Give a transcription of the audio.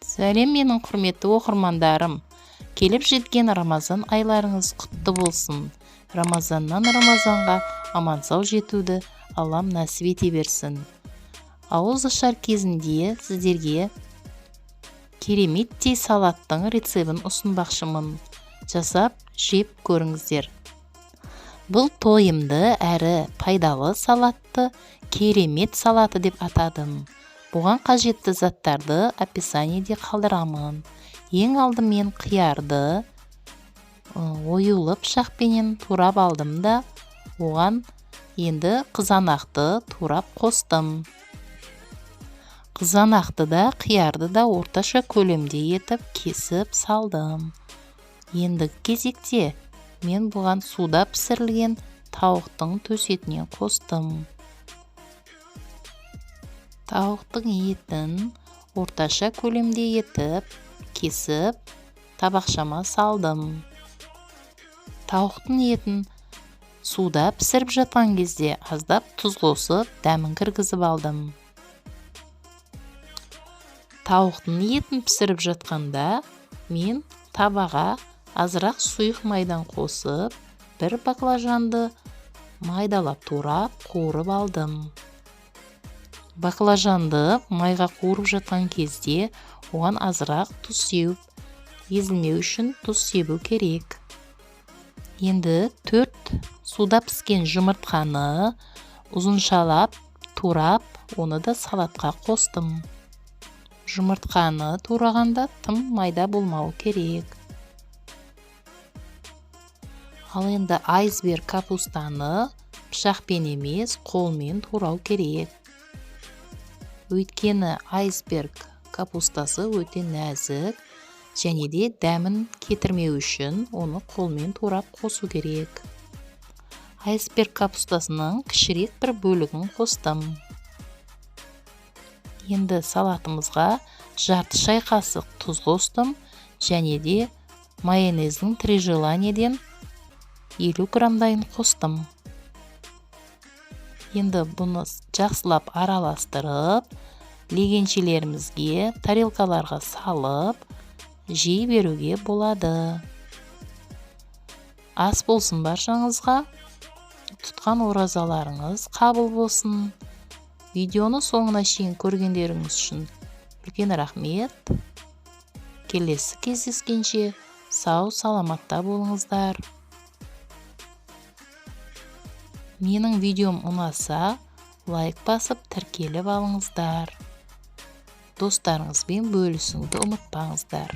Сәлем, менің құрметті оқырмандарым! Келіп жеткен Рамазан айларыңыз құтты болсын! Рамазаннан Рамазанға аман-сау жетуді Аллам нәсіп ете берсін. Ауыз ашар кезінде сіздерге кереметтей салаттың рецебін ұсынбақшымын. Жасап, жеп көріңіздер. Бұл тойымды әрі пайдалы салатты керемет салаты деп атадым. Бұған қажетті заттарды описаниеде қалдырамын. Ең алдымен қиярды оюлы пышақпенен турап алдым да, оған енді қызанақты турап қостым. Қызанақты да, қиярды да орташа көлемде етіп кесіп салдым. Ендігі кезекте мен бұған суда пісірілген тауықтың төс етінен қостым. Тауықтың етін орташа көлемде етіп кесіп табақшама салдым. Тауықтың етін суда пісіріп жатқан кезде аздап тұз қосып, дәмін кіргізіп алдым. Тауықтың етін пісіріп жатқанда мен табаға азырақ сұйық майдан қосып, бір баклажанды майдалап турап қуырып алдым. Баклажанды майға қуырып жатқан кезде оған азырақ тұз сеуіп, езілмеу үшін тұз себу керек. Енді 4 суда піскен жұмыртқаны ұзыншалап турап, оны да салатқа қостым. Жұмыртқаны турағанда тым майда болмауы керек. Ал енді айсберг капустаны пышақпен емес, қолмен турау керек. Өйткені айсберг капустасы өте нәзік және де дәмін кетірмеу үшін оны қолмен турап қосу керек. Айсберг капустасының кішірек бір бөлігін қостым. Енді салатымызға жарты шай қасық тұз қостым және де майонездің Три желаниеден 50 граммдайын қостым. Енді бұны жақсылап араластырып, легеншелерімізге, тарелкаларға салып, жей беруге болады. Ас болсын баршаңызға, тұтқан оразаларыңыз қабыл болсын. Видеоны соңына шейін көргендеріңіз үшін үлкен рахмет. Келесі кездескенше сау саламатта болыңыздар. Менің видеом ұнаса, лайк басып тіркеліп алыңыздар. Достарыңызбен бөлісуді ұмытпаңыздар.